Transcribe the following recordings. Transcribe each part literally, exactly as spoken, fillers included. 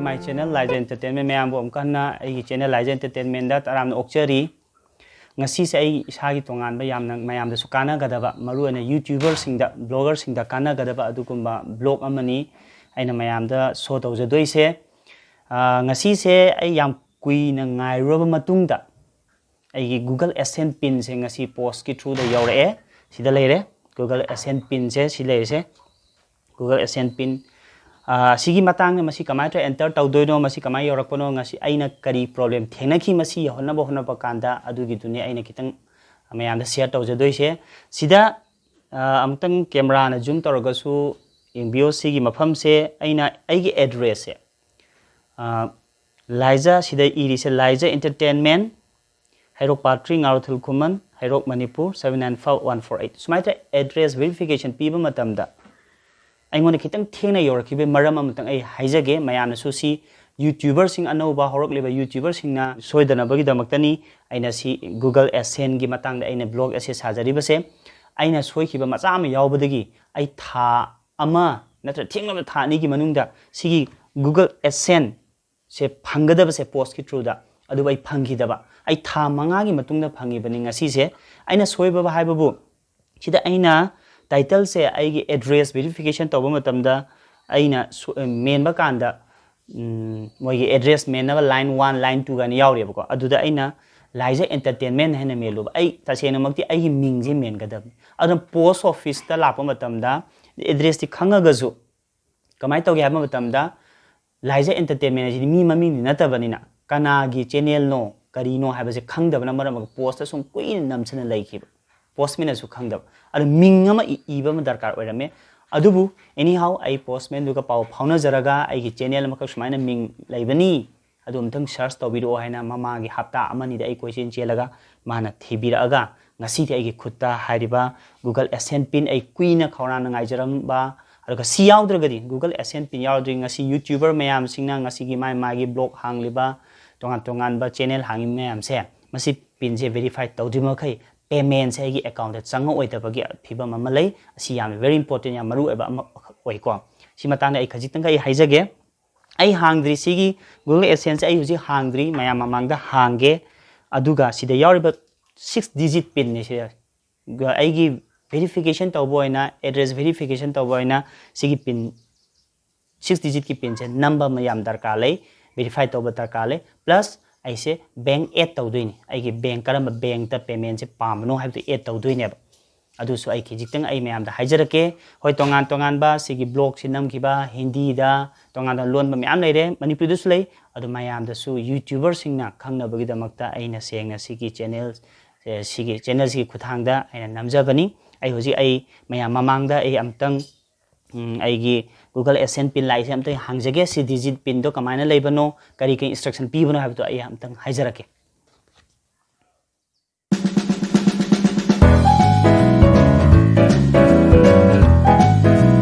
My channel Laija Entertainment, ꯃꯌꯥꯝꯕꯨ ꯑꯃꯨꯛ ꯍꯟꯅ ꯑꯩꯒꯤ channel Laija Entertainmentꯗ ꯇꯔꯥꯝꯅ ꯑꯣꯛꯆꯔꯤ꯫ ꯉꯁꯤꯁꯦ ꯑꯩ ꯏꯁꯥꯒꯤ ꯇꯣꯉꯥꯟꯕ, ꯌꯥꯝꯅ ꯃꯌꯥꯝꯗꯁꯨ ꯀꯥꯟꯅꯒꯗꯕ, ꯃꯔꯨꯑꯣꯏꯅ YouTuberꯁꯤꯡꯗ, bloggerꯁꯤꯡꯗ ꯀꯥꯟꯅꯒꯗꯕ ꯑꯗꯨꯒꯨꯝꯕ vlog ꯑꯃꯅꯤ ꯑꯩꯅ ꯃꯌꯥꯝꯗ show ꯇꯧꯖꯗꯣꯏꯁꯦ꯫ ꯑꯥ, ꯉꯁꯤꯁꯦ ꯑꯩ ꯌꯥꯝ ꯀꯨꯏꯅ ꯉꯥꯏꯔꯨꯔꯕ ꯃꯇꯨꯡꯗ ꯑꯩꯒꯤ Google AdSense pinꯁꯦ ꯉꯁꯤ postꯀꯤ throughꯗ ꯌꯧꯔꯛꯑꯦ꯫ ꯁꯤꯗ ꯂꯩꯔꯦ, Google AdSense pinꯁꯦ ꯁꯤ ꯂꯩꯔꯤꯁꯦ꯫ Google AdSense pin, ꯑꯥ, ꯁꯤꯒꯤ ꯃꯇꯥꯡꯗ, ꯃꯁꯤ ꯀꯃꯥꯏꯅ ꯇꯧꯔ enter ꯇꯧꯗꯣꯏꯅꯣ, ꯃꯁꯤ ꯀꯃꯥꯏꯅ ꯌꯧꯔꯛꯄꯅꯣ, ꯉꯁꯤ ꯑꯩꯅ ꯀꯔꯤ problem ꯊꯦꯡꯅꯈꯤ ꯃꯁꯤ ꯌꯧꯍꯟꯅꯕ ꯍꯣꯠꯅꯕ ꯀꯥꯟꯗ, ꯑꯗꯨꯒꯤꯗꯨꯅꯤ ꯑꯩꯅ ꯈꯤꯇꯪ ꯃꯌꯥꯝꯗ share ꯇꯧꯖꯗꯣꯏꯁꯦ꯫ ꯁꯤꯗ, ꯑꯥ, ꯑꯃꯨꯛꯇꯪ cameraꯅ zoom ꯇꯧꯔꯒꯁꯨ ꯌꯦꯡꯕꯤꯌꯣ꯫ ꯁꯤꯒꯤ ꯃꯐꯝꯁꯦ ꯑꯩꯅ ꯑꯩꯒꯤ addressꯁꯦ, ꯑꯥ, ꯂꯥꯏꯖꯥ, ꯁꯤꯗ ꯏꯔꯤꯁꯦ ꯂꯥꯏꯖꯥ Entertainment, ꯍꯩꯔꯣꯛ part three, ꯉꯥꯔꯣꯊꯦꯜ ꯈꯨꯃꯟ, ꯍꯩꯔꯣꯛ, Manipur seven nine five one four eight꯫ ꯁꯨꯃꯥꯏꯅ ꯇꯧꯔ address verification ꯄꯤꯕ ꯃꯇꯝꯗ ꯑꯩꯉꯣꯟꯗ ꯈꯤꯇꯪ ꯊꯦꯡꯅ ꯌꯧꯔꯛꯈꯤꯕꯒꯤ ꯃꯔꯝ ꯑꯃꯇꯪ ꯑꯩ ꯍꯥꯏꯖꯒꯦ꯫ ꯃꯌꯥꯝꯅꯁꯨ ꯁꯤ YouTuberꯁꯤꯡ, ꯑꯅꯧꯕ ꯍꯧꯔꯛꯂꯤꯕ YouTuberꯁꯤꯡꯅ ꯁꯣꯏꯗꯅꯕꯒꯤꯗꯃꯛꯇꯅꯤ ꯑꯩꯅ ꯁꯤ Google AdSenseꯒꯤ ꯃꯇꯥꯡꯗ ꯑꯩꯅ vlog ꯑꯁꯤ ꯁꯥꯖꯔꯤꯕꯁꯦ꯫ ꯑꯩꯅ ꯁꯣꯏꯈꯤꯕ ꯃꯆꯥ ꯑꯃ ꯌꯥꯎꯕꯗꯒꯤ ꯑꯩ ꯊꯥ ꯑꯃ ꯅꯠꯇ꯭ꯔ ꯊꯦꯡꯂꯕꯗ ꯊꯥ ꯑꯅꯤꯒꯤ ꯃꯅꯨꯡꯗ ꯁꯤꯒꯤ Google AdSense ꯁꯦ ꯐꯪꯒꯗꯕꯁꯦ postꯀꯤ throughꯗ, ꯑꯗꯨꯕꯨ ꯑꯩ ꯐꯪꯈꯤꯗꯕ꯫ ꯑꯩ ꯊꯥ ꯃꯉꯥꯒꯤ ꯃꯇꯨꯡꯗ ꯐꯪꯉꯤꯕꯅꯤ ꯉꯁꯤꯁꯦ꯫ ꯑꯩꯅ ꯁꯣꯏꯕ ꯍꯥꯏꯕꯕꯨ, ꯁꯤꯗ ꯑꯩꯅ titleꯁꯦ ꯑꯩꯒꯤ address verification ꯇꯧꯕ ꯃꯇꯝꯗ ꯑꯩꯅ ꯁꯣ-, ꯃꯦꯟꯕ ꯀꯥꯟꯗ, ꯎꯝ, ꯃꯣꯏꯒꯤ address ꯃꯦꯟꯅꯕ line one, line two ꯀꯥꯏꯅ ꯌꯥꯎꯔꯤꯕꯀꯣ꯫ ꯑꯗꯨꯗ ꯑꯩꯅ ꯂꯥꯏꯖꯥ Entertainment ꯍꯥꯏꯅ ꯃꯦꯜꯂꯨꯕ꯫ ꯑꯩ ꯇꯁꯦꯡꯅꯃꯛꯇꯤ ꯑꯩꯒꯤ ꯃꯤꯡꯁꯦ ꯃꯦꯟꯒꯗꯕꯅꯤ꯫ ꯑꯗꯨꯅ post officeꯇ ꯂꯥꯛꯄ ꯃꯇꯝꯗ addressꯇꯤ ꯈꯪꯉꯒꯁꯨ, ꯀꯃꯥꯏꯅ ꯇꯧꯒꯦ ꯍꯥꯏꯕ ꯃꯇꯝꯗ, ꯂꯥꯏꯖꯥ Entertainment ꯍꯥꯏꯁꯤꯗꯤ ꯃꯤ ꯃꯃꯤꯡꯗꯤ ꯅꯠꯇꯕꯅꯤꯅ, ꯀꯅꯥꯒꯤ channelꯅꯣ, ꯀꯔꯤꯅꯣ ꯍꯥꯏꯕꯁꯦ ꯈꯪꯗꯕꯅ ꯃꯔꯝ ꯑꯣꯏꯔꯒ postꯇ ꯁꯨꯝ ꯀꯨꯏꯅ ꯅꯝꯁꯤꯟꯅ ꯂꯩꯈꯤꯕ, postmanꯅꯁꯨ ꯈꯪꯗꯕ꯫ ꯑꯗꯨ ꯃꯤꯡ ꯑꯃ ꯏ-, ꯏꯕ ꯑꯃ ꯗꯔꯀꯥꯔ ꯑꯣꯏꯔꯝꯃꯦ꯫ ꯑꯗꯨꯕꯨ anyhow, ꯑꯩ postmanꯗꯨꯒ ꯄꯥꯎ ꯐꯥꯎꯅꯖꯔꯒ ꯑꯩꯒꯤ channel ꯑꯃꯈꯛ ꯁꯨꯃꯥꯏꯅ ꯃꯤꯡ ꯂꯩꯕꯅꯤ, ꯑꯗꯨ ꯑꯃꯨꯛꯇꯪ search ꯇꯧꯕꯤꯔꯛꯑꯣ ꯍꯥꯏꯅ ꯃꯃꯥꯒꯤ ꯍꯞꯇꯥ ꯑꯃꯅꯤꯗ ꯑꯩ ꯀꯣꯏꯆꯦꯟ ꯆꯦꯜꯂꯒ ꯃꯥꯅ ꯊꯤꯕꯤꯔꯛꯑꯒ ꯉꯁꯤꯗꯤ ꯑꯩꯒꯤ ꯈꯨꯠꯇ ꯍꯥꯏꯔꯤꯕ Google AdSense pin ꯑꯩ ꯀꯨꯏꯅ ꯈꯧꯔꯥꯡꯅ ꯉꯥꯏꯖꯔꯝꯕ, ꯑꯗꯨꯒ ꯁꯤ ꯌꯥꯎꯗ꯭ꯔꯒꯗꯤ, Google AdSense pin ꯌꯥꯎꯗ꯭ꯔꯗꯤ ꯉꯁꯤ YouTuber ꯃꯌꯥꯝꯁꯤꯡꯅ ꯉꯁꯤꯒꯤ ꯃꯥꯏ ꯃꯥꯒꯤ vlog ꯍꯥꯡꯂꯤꯕ, ꯇꯣꯉꯥꯟ ꯇꯣꯉꯥꯟꯕ channel ꯍꯥꯡꯉꯤꯕ ꯃꯌꯥꯝꯁꯦ, ꯃꯁꯤ pinꯁꯦ verify ꯇꯧꯗ꯭ꯔꯤ ꯃꯈꯩ paymentꯁꯦ ꯑꯩꯒꯤ accountꯇ ꯆꯪꯉꯛꯑꯣꯏꯗꯕꯒꯤ ꯐꯤꯕꯝ ꯑꯃ ꯂꯩ꯫ ꯑꯁꯤ ꯌꯥꯝꯅ very important, ꯌꯥꯝ ꯃꯔꯨ ꯑꯣꯏꯕ ꯑꯃ ꯑꯣꯏꯀꯣ꯫ ꯁꯤ ꯃꯇꯥꯡꯗ ꯑꯩ ꯈꯖꯤꯛꯇꯪ ꯑꯩ ꯍꯥꯏꯖꯒꯦ꯫ ꯑꯩ ꯍꯥꯡꯗ꯭ꯔꯤ, ꯁꯤꯒꯤ Google AdSense ꯑꯩ ꯍꯧꯖꯤꯛ ꯍꯥꯡꯗ꯭ꯔꯤ, ꯃꯌꯥꯝ ꯃꯃꯥꯡꯗ ꯍꯥꯡꯒꯦ꯫ ꯑꯗꯨꯒ ꯁꯤꯗ ꯌꯥꯎꯔꯤꯕ six digit pinꯅꯦ ꯁꯤꯗ꯫ ꯑꯩꯒꯤ verification ꯇꯧꯕ ꯑꯣꯏꯅ, address verification ꯇꯧꯕ ꯑꯣꯏꯅ ꯁꯤꯒꯤ pin, six digitꯀꯤ pinꯁꯦ ꯅꯝꯕ ꯑꯃ ꯌꯥꯝ ꯗꯔꯀꯥꯔ ꯂꯩ, verify ꯇꯧꯕ ꯗꯔꯀꯥꯔ ꯂꯩ꯫ Plus ꯑꯩꯁꯦ bank add ꯇꯧꯗꯣꯏꯅꯤ, ꯑꯩꯒꯤ bank, ꯀꯔꯝꯕ bankꯇ paymentꯁꯦ ꯄꯥꯝꯕꯅꯣ ꯍꯥꯏꯕꯗꯨ add ꯇꯧꯗꯣꯏꯅꯦꯕ꯫ ꯑꯗꯨꯁꯨ ꯑꯩ ꯈꯤꯖꯤꯛꯇꯪ ꯑꯩ ꯃꯌꯥꯝꯗ ꯍꯥꯏꯖꯔꯛꯀꯦ꯫ ꯍꯣꯏ, ꯇꯣꯉꯥꯟ ꯇꯣꯉꯥꯟꯕ ꯁꯤꯒꯤ blogꯁꯤ ꯅꯝꯈꯤꯕ ꯍꯤꯟꯗꯤꯗ ꯇꯣꯉꯥꯟ ꯇꯣꯉꯥꯟ ꯂꯣꯟꯕ ꯃꯌꯥꯝ ꯂꯩꯔꯦ, ꯃꯅꯤꯄꯨꯔꯗꯁꯨ ꯂꯩ꯫ ꯑꯗꯨ ꯃꯌꯥꯝꯗꯁꯨ YouTuberꯁꯤꯡꯅ ꯈꯪꯅꯕꯒꯤꯗꯃꯛꯇ ꯑꯩꯅ ꯁꯦꯡꯅ ꯁꯤꯒꯤ channel, ꯑꯦ, ꯁꯤꯒꯤ channelꯁꯤꯒꯤ ꯈꯨꯠꯊꯥꯡꯗ ꯑꯩꯅ ꯅꯝꯖꯕꯅꯤ꯫ ꯑꯩ ꯍꯧꯖꯤꯛ ꯑꯩ ꯃꯌꯥꯝ ꯃꯃꯥꯡꯗ ꯑꯩ ꯑꯝꯇꯪ, ꯎꯝ, ꯑꯩꯒꯤ Google AdSense pin ꯂꯥꯛꯏꯁꯦ ꯑꯝꯇꯪ ꯍꯥꯡꯖꯒꯦ꯫ ꯁꯤ digit pinꯗꯣ ꯀꯃꯥꯏꯅ ꯂꯩꯕꯅꯣ, ꯀꯔꯤ ꯀꯔꯤ instruction ꯄꯤꯕꯅꯣ ꯍꯥꯏꯕꯗꯣ ꯑꯩ ꯑꯝꯇꯪ ꯍꯥꯏꯖꯔꯛꯀꯦ꯫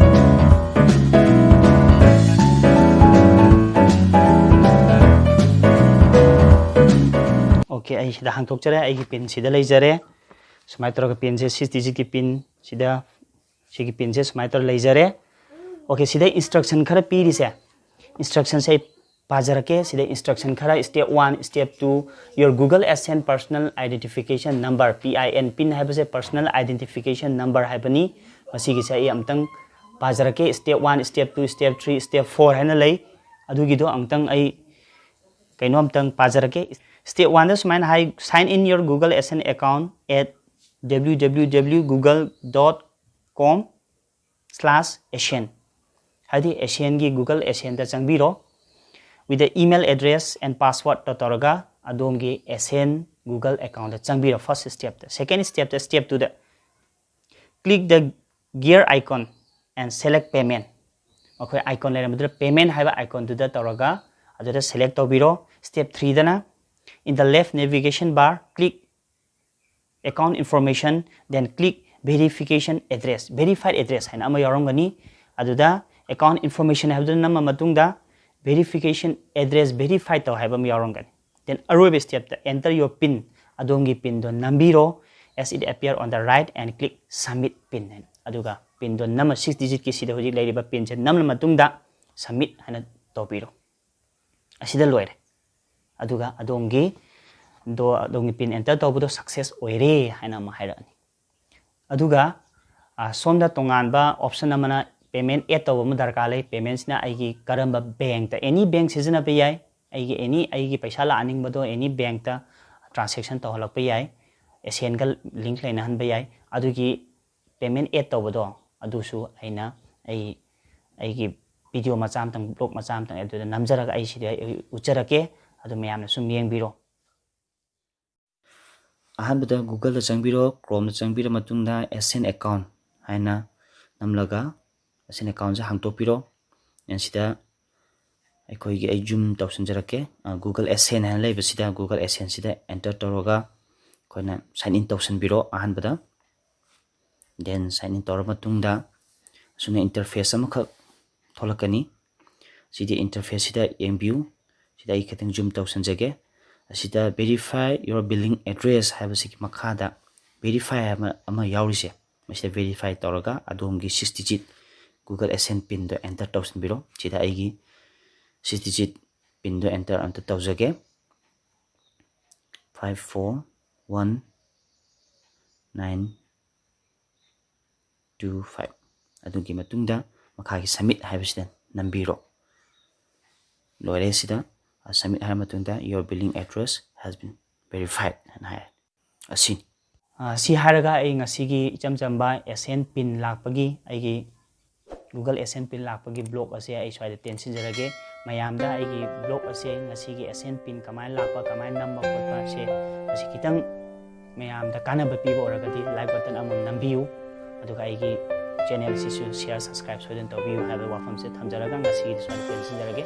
OK, ꯑꯩ ꯁꯤꯗ ꯍꯥꯡꯗꯣꯛꯆꯔꯦ, ꯑꯩꯒꯤ pin ꯁꯤꯗ ꯂꯩꯖꯔꯦ꯫ ꯁꯨꯃꯥꯏꯅ ꯇꯧꯔꯒ pinꯁꯦ six digitꯀꯤ pin ꯁꯤꯗ, ꯁꯤꯒꯤ pinꯁꯦ ꯁꯨꯃꯥꯏꯅ ꯇꯧꯔ ꯂꯩꯖꯔꯦ꯫ OK, ꯁꯤꯗ instruction ꯈꯔ ꯄꯤꯔꯤꯁꯦ, instructionꯁꯦ ꯑꯩ ꯄꯥꯖꯔꯛꯀꯦ꯫ ꯁꯤꯗ instruction ꯈꯔ, step one, step two, your Google AdSense personal identification number, PIN, pin ꯍꯥꯏꯕꯁꯦ personal identification number ꯍꯥꯏꯕꯅꯤ꯫ ꯃꯁꯤꯒꯤꯁꯦ ꯑꯩ ꯑꯝꯇꯪ ꯄꯥꯖꯔꯛꯀꯦ꯫ Step one, step two, step three, step four ꯍꯥꯏꯅ ꯂꯩ꯫ ꯑꯗꯨꯒꯤꯗꯣ ꯑꯝꯇꯪ ꯑꯩ ꯀꯩꯅꯣ ꯑꯝꯇꯪ ꯄꯥꯖꯔꯛꯀꯦ꯫ Step oneꯗ ꯁꯨꯃꯥꯏꯅ ꯍꯥꯏ, sign in your Google AdSense account at www.google.com slash AdSense, ꯍꯥꯏꯗꯤ AdSenseꯒꯤ Google AdSenseꯇ ꯆꯪꯕꯤꯔꯣ꯫ With the email address and passwordꯇ ꯇꯧꯔꯒ ꯑꯗꯣꯝꯒꯤ AdSense Google accountꯇ ꯆꯪꯕꯤꯔꯣ, first stepꯇ꯫ Second stepꯇ, step twoꯗ, click the gear icon and select payment꯫ ꯑꯩꯈꯣꯏ icon ꯂꯩꯔꯝꯕꯗꯨꯗ payment ꯍꯥꯏꯕ iconꯗꯨꯗ ꯇꯧꯔꯒ ꯑꯗꯨꯗ select ꯇꯧꯕꯤꯔꯣ꯫ Step threeꯗꯅ, in the left navigation bar, click account information, then click verification address, verified address ꯍꯥꯏꯅ ꯑꯃ ꯌꯥꯎꯔꯝꯒꯅꯤ꯫ ꯑꯗꯨꯗ account information ꯍꯥꯏꯕꯗꯨ ꯅꯝꯃ ꯃꯇꯨꯡꯗ verification address verify ꯇꯧ ꯍꯥꯏꯕ ꯑꯃ ꯌꯥꯎꯔꯝꯒꯅꯤ꯫ Then ꯑꯔꯣꯏꯕ stepꯇ, enter your pin, ꯑꯗꯣꯝꯒꯤ pinꯗꯣ ꯅꯝꯕꯤꯔꯣ, as it appear on the right, and click submit pin ꯍꯥꯏꯅ꯫ ꯑꯗꯨꯒ pinꯗꯣ ꯅꯝꯃ, six digitꯀꯤ ꯁꯤꯗ ꯍꯧꯖꯤꯛ ꯂꯩꯔꯤꯕ pinꯁꯦ ꯅꯝꯂ ꯃꯇꯨꯡꯗ submit ꯍꯥꯏꯅ ꯇꯧꯕꯤꯔꯣ꯫ ꯑꯁꯤꯗ ꯂꯣꯏꯔꯦ꯫ ꯑꯗꯨꯒ ꯑꯗꯣꯝꯒꯤ ꯗꯣ ꯑꯗꯣꯝꯒꯤ ꯄꯤꯟ ꯑꯦꯟꯇꯔ ꯇꯧꯕꯗꯣ ꯁꯛꯁꯦꯁ ꯑꯣꯏꯔꯦ ꯍꯥꯏꯅ ꯑꯃ ꯍꯥꯏꯔꯛꯑꯅꯤ꯫ ꯑꯗꯨꯒ ꯁꯣꯝꯗ ꯇꯣꯉꯥꯟꯕ ꯑꯣꯞꯁꯟ ꯑꯃꯅ ꯄꯦꯃꯦꯟ ꯑꯦꯗ ꯇꯧꯕ ꯑꯃ ꯗꯔꯀꯥꯔ ꯂꯩ꯫ ꯄꯦꯃꯦꯟꯁꯤꯅ ꯑꯩꯒꯤ ꯀꯔꯝꯕ ꯕꯦꯡꯛꯇ, ꯑꯦꯅꯤ ꯕꯦꯡꯛ ꯁꯤꯖꯤꯟꯅꯕ ꯌꯥꯏ꯫ ꯑꯩꯒꯤ ꯑꯦꯅꯤ ꯑꯩꯒꯤ ꯄꯩꯁꯥ ꯂꯥꯛꯍꯟꯅꯤꯡꯕꯗꯣ ꯑꯦꯅꯤ ꯕꯦꯡꯛꯇ ꯇ꯭ꯔꯥꯟꯁꯦꯛꯁꯟ ꯇꯧꯍꯜꯂꯛꯄ ꯌꯥꯏ꯫ ꯑꯦꯁꯤꯌꯥꯟꯒ ꯂꯤꯡꯛ ꯂꯩꯅꯍꯟꯕ ꯌꯥꯏ꯫ ꯑꯗꯨꯒꯤ ꯄꯦꯃꯦꯟ ꯑꯦꯗ ꯇꯧꯕꯗꯣ ꯑꯗꯨꯁꯨ ꯑꯩꯅ ꯑꯩ ꯑꯩꯒꯤ ꯚꯤꯗꯤꯑꯣ ꯃꯆꯥ ꯑꯃꯇꯪ, ꯕ꯭ꯂꯣꯛ ꯃꯆꯥ ꯑꯃꯇꯪ ꯑꯗꯨꯗ ꯅꯝꯖꯔꯒ ꯑꯩ ꯁꯤꯗ ꯑꯩ ꯎꯠꯆꯔꯛꯀꯦ꯫ ꯑꯗꯨ ꯃꯌꯥꯝꯅ ꯁꯨꯝ ꯌꯦꯡꯕꯤꯔꯣ꯫ ꯑꯍꯥꯟꯕꯗ ꯒꯨꯒꯜꯗ ꯆꯪꯕꯤꯔꯣ꯫ ꯀ꯭ꯔꯣꯝꯗ ꯆꯪꯕꯤꯔ ꯃꯇꯨꯡꯗ ꯑꯦꯁꯤꯌꯥꯟ ꯑꯦꯀꯥꯎꯟ ꯍꯥꯏꯅ ꯅꯝꯂꯒ ꯑꯦꯁꯤꯌꯥꯟ ꯑꯦꯀꯥꯎꯟꯁꯦ ꯍꯥꯡꯇꯣꯛꯄꯤꯔꯣ꯫ ꯑꯦꯟ ꯁꯤꯗ ꯑꯩꯈꯣꯏꯒꯤ, ꯑꯩ ꯖꯨꯝ ꯇꯧꯁꯤꯟꯖꯔꯛꯀꯦ꯫ ꯒꯨꯒꯜ ꯑꯦꯁꯤꯌꯥꯟ ꯍꯥꯏꯅ ꯂꯩꯕꯁꯤꯗ, ꯒꯨꯒꯜ ꯑꯦꯁꯤꯌꯥꯟꯁꯤꯗ ꯑꯦꯟꯇꯔ ꯇꯧꯔꯒ ꯑꯩꯈꯣꯏꯅ ꯁꯥꯏꯟ ꯏꯟ ꯇꯧꯁꯤꯟꯕꯤꯔꯣ ꯑꯍꯥꯟꯕꯗ꯫ ꯗꯦꯟ ꯁꯥꯏꯟ ꯏꯟ ꯇꯧꯔ ꯃꯇꯨꯡꯗ ꯑꯁꯨꯝꯅ ꯏꯟꯇꯔꯐꯦꯁ ꯑꯃꯈꯛ ꯊꯣꯛꯂꯛꯀꯅꯤ꯫ ꯁꯤꯗꯤ ꯏꯟꯇꯔꯐꯦꯁꯁꯤꯗ ꯌꯦꯡꯕꯤꯌꯨ꯫ ꯁꯤꯗ ꯑꯩ ꯈꯤꯇꯪ ꯖꯨꯝ ꯇꯧꯁꯤꯟꯖꯒꯦ꯫ ꯑꯁꯤꯗ verify your billing address ꯍꯥꯏꯕꯁꯤꯒꯤ ꯃꯈꯥꯗ verify ꯍꯥꯏꯕ ꯑꯃ ꯌꯥꯎꯔꯤꯁꯦ, ꯃꯁꯤꯗ verify ꯇꯧꯔꯒ ꯑꯗꯣꯝꯒꯤ six digit Google AdSense ꯄꯤꯟꯗꯣ ꯑꯦꯟꯇꯔ ꯇꯧꯁꯤꯟꯕꯤꯔꯣ꯫ ꯁꯤꯗ ꯑꯩꯒꯤ six digit ꯄꯤꯟꯗꯣ ꯑꯦꯟꯇꯔ ꯑꯝꯇ ꯇꯧꯖꯒꯦ꯫ Five four one nine two five꯫ ꯑꯗꯨꯒꯤ ꯃꯇꯨꯡꯗ ꯃꯈꯥꯒꯤ submit ꯍꯥꯏꯕꯁꯤꯗ ꯅꯝꯕꯤꯔꯣ꯫ ꯂꯣꯏꯔꯦ꯫ ꯁꯤꯗ submit ꯍꯥꯏꯔ ꯃꯇꯨꯡꯗ your billing address has been verified ꯍꯥꯏꯅ ꯍꯥꯏꯔꯦ꯫ ꯑꯁꯤꯅꯤ꯫ ꯑ, ꯁꯤ ꯍꯥꯏꯔꯒ ꯑꯩ ꯉꯁꯤꯒꯤ ꯏꯆꯝ ꯆꯝꯕ AdSense ꯄꯤꯟ ꯂꯥꯛꯄꯒꯤ, ꯑꯩꯒꯤ Google AdSense ꯄꯤꯟ ꯂꯥꯛꯄꯒꯤ ꯕ꯭ꯂꯣꯛ ꯑꯁꯦ ꯑꯩ ꯁ꯭ꯋꯥꯏꯗ ꯇꯦꯟꯁꯤꯟꯖꯔꯒꯦ꯫ ꯃꯌꯥꯝꯗ ꯑꯩꯒꯤ ꯕ꯭ꯂꯣꯛ ꯑꯁꯦ, ꯉꯁꯤꯒꯤ AdSense ꯄꯤꯟ ꯀꯃꯥꯏꯅ ꯂꯥꯛꯄ, ꯀꯃꯥꯏꯅ ꯅꯝꯕ ꯈꯣꯠꯄ ꯑꯁꯦ, ꯃꯁꯤ ꯈꯤꯇꯪ ꯃꯌꯥꯝꯗ ꯀꯥꯟꯅꯕ ꯄꯤꯕ ꯑꯣꯏꯔꯒꯗꯤ like button ꯑꯃꯃꯝ ꯅꯝꯕꯤꯌꯨ꯫ ꯑꯗꯨꯒ ꯑꯩꯒꯤ channel ꯁꯤꯁꯨ share, subscribe ꯁꯣꯏꯗꯅ ꯇꯧꯕꯤꯌꯨ ꯍꯥꯏꯕ ꯋꯥꯐꯝꯁꯦ ꯊꯝꯖꯔꯒ ꯉꯁꯤꯒꯤꯗꯤ ꯁ꯭ꯋꯥꯏꯗ ꯇꯦꯟꯁꯤꯟꯖꯔꯒꯦ꯫